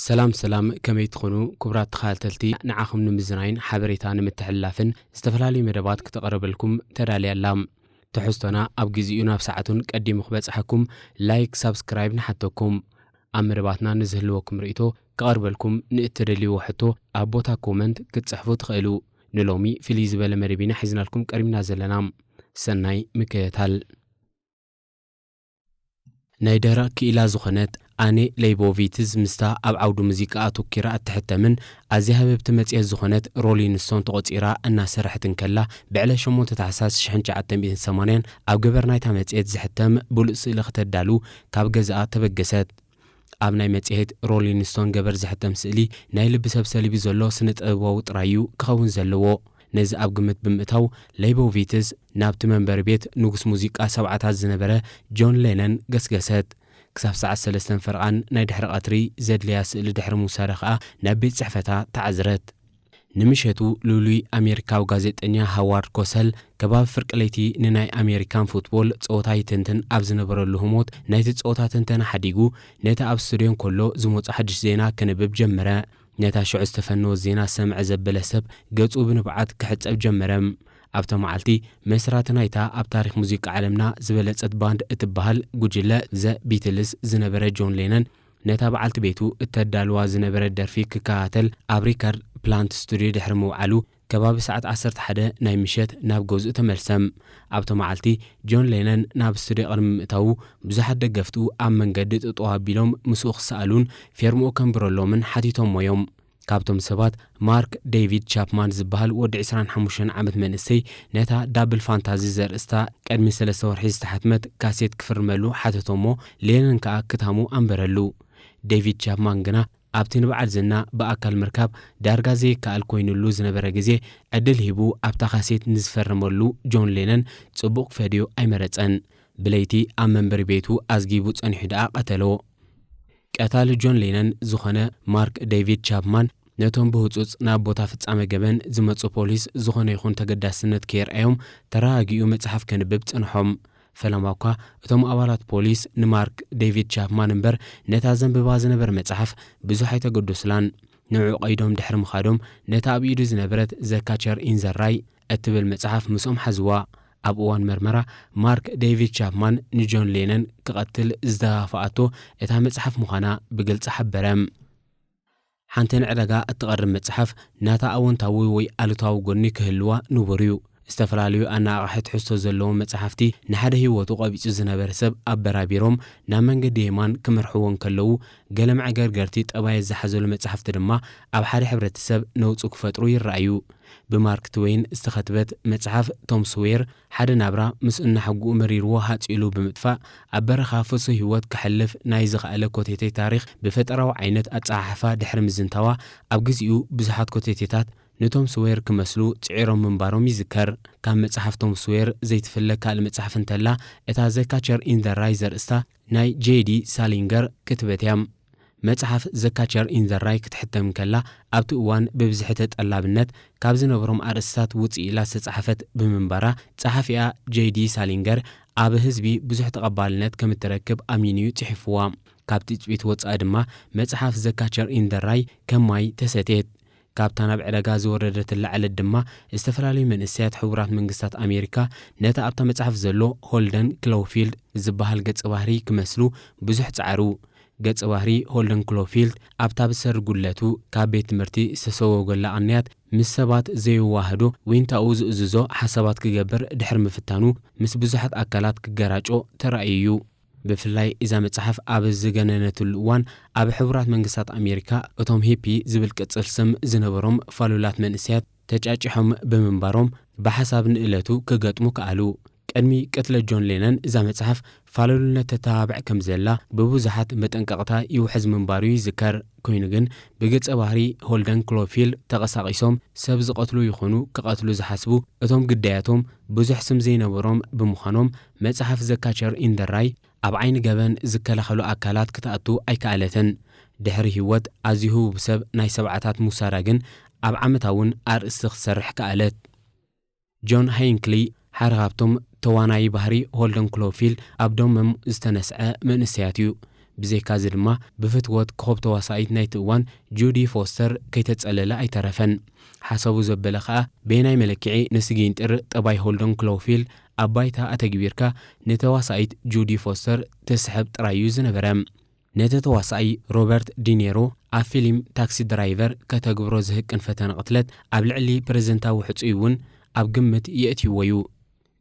ሰላም ሰላም፣ ከመይ ትኾኑ ክቡራት ተኸታተልቲ? ንዓኹም ንምዝናይን ሓበሬታ ንምትሕልላፍን ዝተፈላለዩ መደባት ክተቐርበልኩም ተዳልያ ኣላ። ትሕዝቶና ኣብ ግዜኡ ናብ ሰዓቱን ቀዲሙ ክበጽሐኩም ላይክ፣ ሳብስክራይብ ንሓተኩም። ኣብ መደባትና ንዝህልወኩም ርእይቶ ክቐርበልኩም ንእትደልይዎ ሕቶ ኣብ ቦታ ኮመንት ክትጽሕፉ ትኽእሉ። ንሎሚ ፍልይ ዝበለ መደብ ኢና ሒዝናልኩም ቀሪብና ዘለና። ሰናይ ምክትታል። ናይ ደረቕ ክኢላ ዝኾነት ኣነ ሌይቦቪትዝ ምስታ ኣብ ዓውዲ ሙዚቃ ኣተኲራ እትሕተምን ኣዝያ ሃብብቲ መጽሔት ዝኾነት ሮሊንግ ስቶን ተቖጺራ እናሰርሐት እንከላ፣ ብዕለት ሸሞንተ ታሕሳስ ሽሕን ትሽዓተ ሚእትን ሰማንያን ኣብ ገበር ናይታ መጽሔት ዝሕተም ብሉጽ ስእሊ ክተዳሉ ካብ ገዛኣ ተበገሰት። ኣብ ናይ መጽሔት ሮሊንግ ስቶን ገበር ዝሕተም ስእሊ ናይ ልቢ ሰብ ሰሊቡ ዘሎ ስነ ጥበባዊ ጥራይ እዩ ክኸውን ዘለዎ። ነዚ ኣብ ግምት ብምእታው፣ ሌይቦቪትዝ ናብቲ መንበሪ ቤት ንጉስ ሙዚቃ ሰብዓታት ዝነበረ ጆን ሌነን ገስገሰት። ክሳብ ሰዓት ሰለስተን ፈረቓን ናይ ድሕሪ ቀትሪ ዘድልያ ስእሊ ድሕሪ ምውሳዳ ከኣ ናብ ቤት ጽሕፈታ ተዓዝረት። ንምሸቱ ልሉይ ኣሜሪካዊ ጋዜጠኛ ሃዋርድ ኮሰል ከባቢ ፍርቂ ለይቲ ንናይ ኣሜሪካን ፉትቦል ጸወታ ይትንትን ኣብ ዝነበረሉ ህሞት ናይቲ ጸወታ ትንተና ሓዲጉ ነቲ ኣብ ስቱድዮ እንከሎ ዝመጾ ሓድሽ ዜና ከንብብ ጀመረ። ነታ ሽዑ ዝተፈነወት ዜና ዝሰምዐ ዘበለ ሰብ ገጹ ብንብዓት ክሕጸብ ጀመረ። ኣብታ መዓልቲ መስራቲ ናይታ ኣብ ታሪኽ ሙዚቃ ዓለምና ዝበለጸት ባንድ እትበሃል ጉጅለ ዘ ቢትልስ ዝነበረ ጆን ሌነን ነታ በዓልቲ ቤቱ እተዳልዋ ዝነበረት ደርፊ ክከታተል ኣብ ሪካርድ ፕላንት ስቱድዮ ድሕሪ ምውዓሉ፣ ከባቢ ሰዓት ዓሰርተ ሓደ ናይ ምሸት ናብ ገዝኡ ተመልሰ። ኣብቲ መዓልቲ ጆን ሌነን ናብ ስቱድዮ ቅድሚ ምእታዉ ብዙሓት ደገፍቱ ኣብ መንገዲ ጠጠው ኣቢሎም ምስኡ ክሰኣሉን ፌርምኡ ከንብረሎምን ሓቲቶሞ እዮም። ካብቶም ሰባት ማርክ ዴቪድ ቻፕማን ዝበሃል ወዲ ዕስራን ሓሙሽተን ዓመት መንእሰይ ነታ ዳብል ፋንታዚ ዘርእስታ ቅድሚ ሰለስተ ወርሒ ዝተሓትመት ካሴት ክፍርመሉ ሓተቶሞ፣ ሌነን ከኣ ክታሙ ኣንበረሉ። ዴቪድ ቻፕማን ግና ኣብቲ ንበዓል ዝና ብኣካል ምርካብ ዳርጋ ዘይከኣል ኮይኑሉ ዝነበረ ግዜ ዕድል ሂቡ ኣብታ ካሴት ንዝፈረመሉ ጆን ሌነን ጽቡቕ ክፈድዮ ኣይመረጸን። ብለይቲ ኣብ መንበሪ ቤቱ ኣዝጊቡ ጸኒሑ ደኣ ቀተሎ። ቀታሊ ጆን ሌነን ዝኾነ ማርክ ዴቪድ ቻፕማን ነቶም ብህጹጽ ናብ ቦታ ፍጻመ ገበን ዝመጹ ፖሊስ ዝኾነ ይኹን ተገዳስነት ከየርኣዮም ተረጋጊኡ መጽሓፍ ከንብብ ጸንሖም። ፈለማ እኳ እቶም ኣባላት ፖሊስ ንማርክ ዴቪድ ቻፕማን እምበር ነታ ዘንብባ ዝነበረ መጽሓፍ ብዙሕ ኣይተገደሱላን። ንዕኡ ቀይዶም ድሕሪ ምኻዶም ነታ ኣብ ኢዱ ዝነበረት ዘ ካቸር ኢን ዘ ራይ እትብል መጽሓፍ ምስኦም ሓዝዋ። ኣብ እዋን መርመራ ማርክ ዴቪድ ቻፕማን ንጆን ሌነን ክቐትል ዝተፋፍኣቶ እታ መጽሓፍ ምዃና ብግልጺ ሓበረ። ሓንቲ ንዕዳጋ እትቐርብ መጽሓፍ ናታ ኣወንታዊ ወይ ኣሉታዊ ጎኒ ክህልዋ ንቡር እዩ። ዝተፈላለዩ ኣነቓቓሒ ትሕዝቶ ዘለዎም መጽሓፍቲ ንሓደ ህይወቱ ቆቢጹ ዝነበረ ሰብ ኣበራቢሮም ናብ መንገዲ የማን ክመርሕዎ እንከለዉ፣ ገለ መዕገርገርቲ ጠባያት ዝሓዘሉ መጽሓፍቲ ድማ ኣብ ሓደ ሕብረተሰብ ነውጺ ክፈጥሩ ይረኣዩ። ብማርክ ትዌይን ዝተኸትበት መጽሓፍ ቶም ስዌር ሓደ ናብራ ምስ እናሕጉኡ መሪርዎ ሃጽ ኢሉ ብምጥፋእ ኣብ በረኻ ፍሱህ ህይወት ከሕልፍ ናይ ዝኸኣለ ኮቴቴ ታሪኽ ብፈጠራዊ ዓይነት ኣጸሓሕፋ ድሕሪ ምዝንታዋ ኣብ ግዚኡ ብዙሓት ኮቴቴታት ንቶም ስዌር ክመስሉ ጽዒሮም ምንባሮም ይዝከር። ካብ መጽሓፍ ቶም ስዌር ዘይትፍለ ካልእ መጽሓፍ እንተላ እታ ዘ ካቸር ኢን ዘ ራይ ዘርእስታ ናይ ጄዲ ሳሊንገር ክትበት እያ። መጽሓፍ ዘ ካቸር ኢን ዘ ራይ ክትሕተም ከላ ኣብቲ እዋን ብብዝሒ ተጠላብነት ካብ ዝነበሮም ኣርእስታት ውጽእ ኢላ ዝተጻሕፈት ብምንባራ ጸሓፊኣ ጄዲ ሳሊንገር ኣብ ህዝቢ ብዙሕ ተቐባልነት ከም እትረክብ ኣሚኑ እዩ ጽሒፍዋ። ካብ ትጽቢት ወጻኢ ድማ መጽሓፍ ዘ ካቸር ኢን ዘ ራይ ከም ማይ ተሰትየት። ካብታ ናብ ዕዳጋ ዝወረደትላ ዕለት ድማ ዝተፈላለዩ መንእሰያት ሕቡራት መንግስታት ኣሜሪካ ነቲ ኣብታ መጽሓፍ ዘሎ ሆልደን ክሎውፊልድ ዝበሃል ገጸ ባህሪ ክመስሉ ብዙሕ ጸዓሩ። ገጸ ባህሪ ሆልደን ክሎውፊልድ ኣብታ ብሰሪ ጉድለቱ ካብ ቤት ትምህርቲ ዝተሰጎገላ ቅንያት ምስ ሰባት ዘይወሃዶ ዊንታኡ ዝእዝዞ ሓሳባት ክገብር ድሕሪ ምፍታኑ ምስ ብዙሓት ኣካላት ክገራጮ ተራእዩ እዩ። ብፍላይ እዛ መጽሓፍ ኣብ ዝገነነትሉ እዋን ኣብ ሕቡራት መንግስታት ኣሜሪካ እቶም ሂፒ ዝብል ቅጽል ስም ዝነበሮም ፋሉላት መንእሰያት ተጫጭሖም ብምንባሮም ብሓሳብ ንእለቱ ክገጥሙ ከኣሉ። ቅድሚ ቅትለት ጆን ሌነን እዛ መጽሓፍ ፋሉልነት ተተባብዕ ከም ዘላ ብብዙሓት መጠንቀቕታ ይውሕዝ ምንባሩ ይዝከር። ኮይኑ ግን ብገጸ ባህሪ ሆልደን ክሎፊልድ ተቐሳቒሶም ሰብ ዝቐትሉ ይኹኑ ክቐትሉ ዝሓስቡ እቶም ግዳያቶም ብዙሕ ስም ዘይነበሮም ብምዃኖም መጽሓፍ ዘ ካቸር ኢን ዘ ራይ ኣብ ዓይኒ ገበን ዝከላኸሉ ኣካላት ክትኣቱ ኣይከኣለትን። ድሕሪ ህይወት ኣዝዩ ህቡብ ሰብ ናይ ሰብዓታት ሙሳዳ ግን ኣብ ዓመታውን ኣርእስቲ ክትሰርሕ ከኣለት። ጆን ሃይንክሊ ሓደ ካብቶም ተዋናይ ባህሪ ሆልደን ክሎፊልድ ኣብ ደሞም ዝተነስዐ መንእሰያት እዩ። ብዘይካዚ ድማ ብፍትወት ኮኸብ ተዋሳኢት ናይቲ እዋን ጁዲ ፎስተር ከይተጸለለ ኣይተረፈን። ሓሳቡ ዘበለ ከኣ በየናይ መለክዒ ንስጊንጥር ጠባይ ሆልደን ክሎውፊል ኣብ ባይታ ኣተግቢርካ ንተዋሳኢት ጁዲ ፎስተር ትስሕብ ጥራይ እዩ ዝነበረ። ነቲ ተዋሳኣይ ሮበርት ዲኔሮ ኣብ ፊልም ታክሲ ድራይቨር ከተግብሮ ዝህቅን ፈተነ ቅትለት ኣብ ልዕሊ ፕረዚደንታዊ ሕጹይ እውን ኣብ ግምት የእትይዎ እዩ።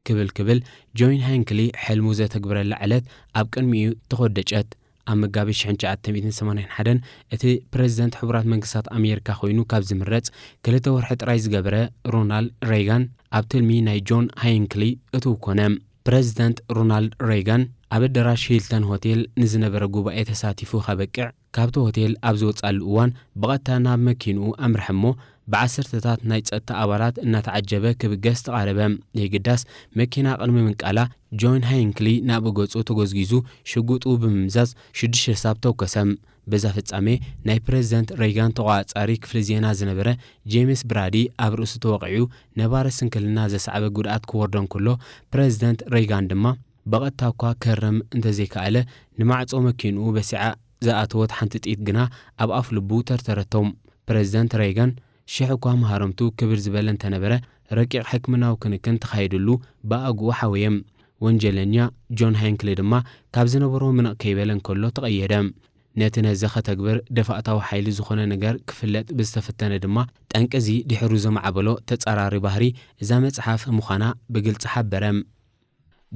ክብል ክብል ጆን ሃንክሊ ሕልሙ ዘተግብረላ ዕለት ኣብ ቅድሚኡ ተኾደጨት። ኣብ መጋቢት ሽሕን ትሽዓተ ሚእትን ሰማንያን ሓደን እቲ ፕረዚደንት ሕቡራት መንግስታት ኣሜሪካ ኮይኑ ካብ ዝምረጽ ክልተ ወርሒ ጥራይ ዝገበረ ሮናልድ ሬጋን ኣብ ትልሚ ናይ ጆን ሃንክሊ እትው ኮነ። ፕረዚደንት ሮናልድ ሬጋን ኣብ ኣዳራሽ ሂልተን ሆቴል ንዝነበረ ጉባኤ ተሳቲፉ ከበቅዕ ካብቲ ሆቴል ኣብ ዝወጻሉ እዋን ብቐጥታ ናብ መኪንኡ ኣምርሐ እሞ ብዓሰርተታት ናይ ጸጥታ ኣባላት እናተዓጀበ ክብገስ ተቓረበ። የግዳስ መኪና ቅድሚ ምንቃላ ጆን ሃይንክሊ ናብ ገጹ ተጎዝጊዙ ሽጉጡ ብምምዛዝ ሽዱሽተ ሳብ ተውከሰ። በዛ ፍጻሜ ናይ ፕረዚደንት ሬጋን ተቖጻጻሪ ክፍሊ ዜና ዝነበረ ጄምስ ብራዲ ኣብ ርእሱ ተወቒዑ ነባሪ ስንክልና ዘስዓበ ጉድኣት ክወርዶ እንከሎ ፕረዚደንት ሬጋን ድማ ብቐጥታ እኳ ክህረም እንተዘይከኣለ ንማዕጾ መኪንኡ በሲዓ ዝኣተወት ሓንቲ ጥይት ግና ኣብ ኣፍ ልቡ ተርተረቶ። ፕረዚደንት ሬጋን ሽሕ እኳ መሃረምቱ ክብር ዝበለ እንተነበረ ረቂቕ ሕክምናዊ ክንክን ተኻይድሉ ብኣግኡ ሓወየ። ወንጀለኛ ጆን ሃይንክሊ ድማ ካብ ዝነበሮ ምንቕ ከይበለ እንከሎ ተቐየደ። ነቲ ነዚ ከተግብር ደፋእታዊ ሓይሊ ዝኾነ ነገር ክፍለጥ ብዝተፈተነ ድማ ጠንቂ እዚ ድሕሩ ዘማዕበሎ ተጻራሪ ባህሪ እዛ መጽሓፍ ምዃና ብግልጺ ሓበረ።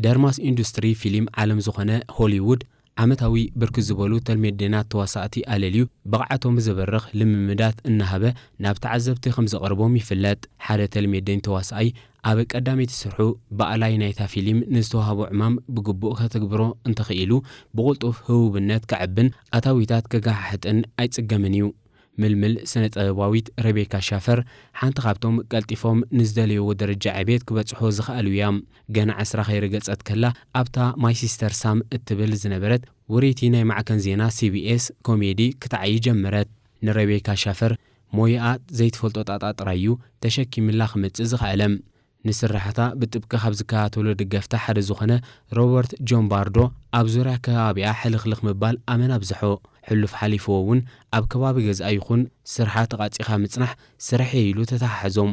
ደርማስ ኢንዱስትሪ ፊልም ዓለም ዝኾነ ሆሊውድ ዓመታዊ ብርክት ዝበሉ ተልሜዴናት ተዋሳእቲ ኣለልዩ ብቕዓቶም ዘበርኽ ልምምዳት እናሃበ ናብ ተዓዘብቲ ከም ዘቕርቦም ይፍለጥ። ሓደ ተልሜዴን ተዋሳኣይ ኣብ ቀዳመይቲ ስርሑ ብኣላይ ናይታ ፊልም ንዝተዋህቦ ዕማም ብግቡእ ከተግብሮ እንተኽኢሉ ብቕልጡፍ ህቡብነት ከዕብን ኣታዊታት ከገሓሕጥን ኣይጽገምን እዩ። ምልምል ስነ ጥበባዊት ረቤካ ሻፈር ሓንቲ ካብቶም ቀልጢፎም ንዝደለይዎ ደረጃ ዕቤት ክበጽሑ ዝኸኣሉ እያ። ገና ዕስራ ከይረገጸት ከላ ኣብታ ማይ ሲስተር ሳም እትብል ዝነበረት ውርይቲ ናይ ማዕከን ዜና ሲቢኤስ ኮሜዲ ክትዓዪ ጀመረት። ንረቤካ ሻፈር ሞያኣ ዘይትፈልጦ ጣጣ ጥራይ እዩ ተሸኪምላ ክመጽእ ዝኸኣለ። ንስራሕታ ብጥብቂ ካብ ዝከታተሉ ደገፍታ ሓደ ዝኾነ ሮበርት ጆን ባርዶ ኣብ ዙርያ ከባቢኣ ሕልኽልኽ ምባል ኣመና ኣብዝሖ። ሕሉፍ ሓሊፍዎ እውን ኣብ ከባቢ ገዝኣ ይኹን ስርሓ ተቓጺኻ ምጽናሕ ስርሐይ ኢሉ ተተሓሕዞም።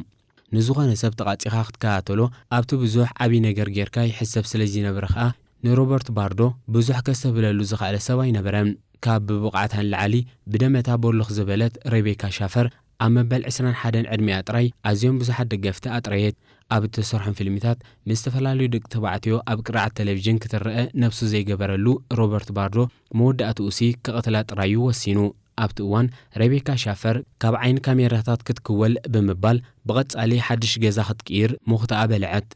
ንዝኾነ ሰብ ተቓጺኻ ክትከታተሎ ኣብቲ ብዙሕ ዓብዪ ነገር ጌርካ ይሕሰብ ስለ ዝይነበረ ከኣ ንሮበርት ባርዶ ብዙሕ ከስተብህለሉ ዝኸኣለ ሰብ ኣይነበረን። ካብ ብብቕዓታ ንላዕሊ ብደመታ ቦልኽ ዝበለት ረቤካ ሻፈር ኣብ መበል ዕስራን ሓደን ዕድሚኣ ጥራይ ኣዝዮም ብዙሓት ደገፍቲ ኣጥረየት። ኣብ እተሰርሖም ፊልምታት ምስ ዝተፈላለዩ ደቂ ተባዕትዮ ኣብ ቅርዓት ቴሌቪዥን ክትረአ ነብሱ ዘይገበረሉ ሮበርት ባርዶ መወዳእትኡሲ ክቐትላ ጥራዩ ወሲኑ። ኣብቲ እዋን ረቤካ ሻፈር ካብ ዓይኒ ካሜራታት ክትክወል ብምባል ብቐጻሊ ሓድሽ ገዛ ክትቅይር ሙኽታኣ በልዐት።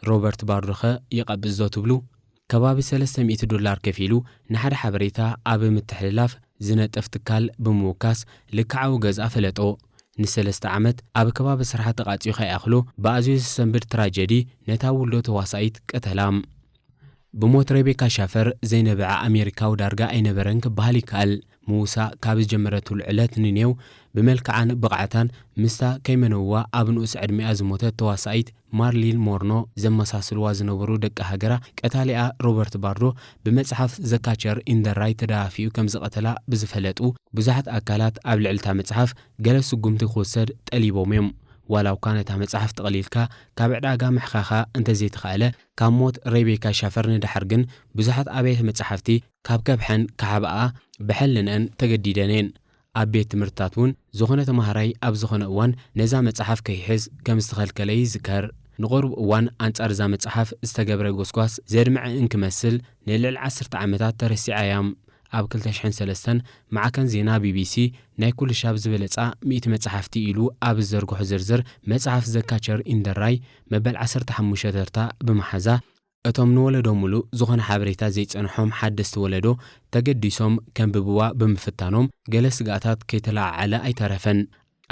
ሮበርት ባርዶኸ ይቐብጽ ዶ ትብሉ? ከባቢ ሰለስተ ሚእቲ ዶላር ከፊሉ ንሓደ ሓበሬታ ኣብ ምትሕልላፍ ዝነጥፍ ትካል ብምውካስ ልክዓዊ ገዝኣ ፈለጦ። ንሰለስተ ዓመት ኣብ ከባቢ ስርሓ ተቓጺኡ ከይኣኽሎ ብኣዝዩ ዘሰንብድ ትራጀዲ ነታ ውልዶ ተዋሳኢት ቀተላ። ብሞት ረቤካ ሻፈር ዘይነበዐ ኣሜሪካዊ ዳርጋ ኣይነበረን ክበሃል ይከኣል። ምውሳእ ካብ ዝጀመረትሉ ዕለት ንኔው ብመልክዓን ብቕዓታን ምስታ ከይመነውዋ ኣብ ንኡስ ዕድሚኣ ዝሞተት ተዋሳኢት ማርሊን ሞርኖ ዘመሳስልዋ ዝነበሩ ደቂ ሃገራ ቀታሊኣ ሮበርት ባርዶ ብመጽሓፍ ዘካቸር ኢንደራይ ተደፋፊኡ ከም ዝቐተላ ብዝፈለጡ ብዙሓት ኣካላት ኣብ ልዕልታ መጽሓፍ ገለ ስጉምቲ ክውሰድ ጠሊቦም እዮም። ዋላ እኳ ነታ መጽሓፍ ጠቕሊልካ ካብ ዕዳጋ ምሕኻኻ እንተዘይተኻእለ ካብ ሞት ሬቤካ ሻፈር ንደሓር ግን ብዙሓት ኣብያተ መጽሓፍቲ ካብ ከብሐን ክሓብኣ ብሐልነን ተገዲደን እየን። ኣብ ቤት ትምህርትታት እውን ዝኾነ ተማሃራይ ኣብ ዝኾነ እዋን ነዛ መጽሓፍ ከይሕዝ ከም ዝተኸልከለ ይዝከር። ንቕሩብ እዋን ኣንጻር እዛ መጽሓፍ ዝተገብረ ጎስጓስ ዘድምዐ እንክመስል ንልዕሊ ዓሰርተ ዓመታት ተረሲዓ እያ። ኣብ ክልተ ሽሕን ሰለስተን ማዕከን ዜና ቢቢሲ ናይ ኩሉ ሻብ ዝበለጻ ሚእቲ መጽሓፍቲ ኢሉ ኣብ ዝዘርግሖ ዝርዝር መጽሓፍ ዘካቸር ኢንደራይ መበል ዓሰርተ ሓሙሽተ ተርታ ብምሓዛ እቶም ንወለዶ ሙሉእ ዝኾነ ሓበሬታ ዘይጸንሖም ሓደስቲ ወለዶ ተገዲሶም ከንብብዋ ብምፍታኖም ገለ ስግኣታት ከይተለዓዓለ ኣይተረፈን።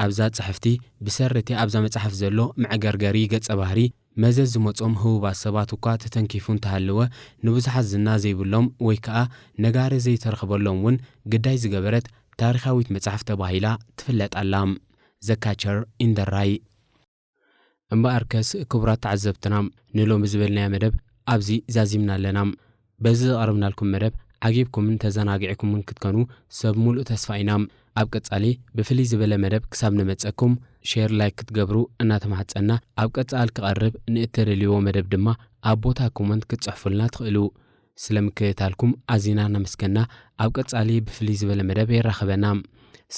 ኣብዛ ጽሕፍቲ ብሰረቲ ኣብዛ መጽሓፍ ዘሎ መዕገርገሪ ገጸ ባህሪ መዘዝ ዝመጾም ህቡባት ሰባት እኳ ተተንኪፉ እንተሃለወ ንብዙሓት ዝና ዘይብሎም ወይ ከኣ ነጋሪ ዘይተረኽበሎም እውን ግዳይ ዝገበረት ታሪኻዊት መጽሓፍ ተባሂላ ትፍለጥ ኣላ። ዘካቸር ኢንደራይ። እምበኣርከስ ክቡራት ተዓዘብትና ንሎሚ ዝበልናዮ መደብ ኣብዚ ዛዚምና ኣለና። በዚ ዘቕረብናልኩም መደብ ዓጊብኩምን ተዘናጊዕኩምን ክትከኑ ሰብ ሙሉእ ተስፋ ኢና። ኣብ ቀጻሊ ብፍልይ ዝበለ መደብ ክሳብ ንመጸኩም ሼር፣ ላይክ ክትገብሩ እናተማሕጸና፣ ኣብ ቀጻል ክቐርብ ንእተደልይዎ መደብ ድማ ኣብ ቦታ ኮመንት ክትጽሕፉልና ትኽእሉ። ስለ ምክትታልኩም ኣዚና እናመስገና፣ ኣብ ቀጻሊ ብፍልይ ዝበለ መደብ የራኽበና።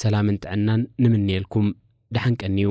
ሰላምን ጥዕናን ንምንየልኩም። ደሓን ቀንዩ።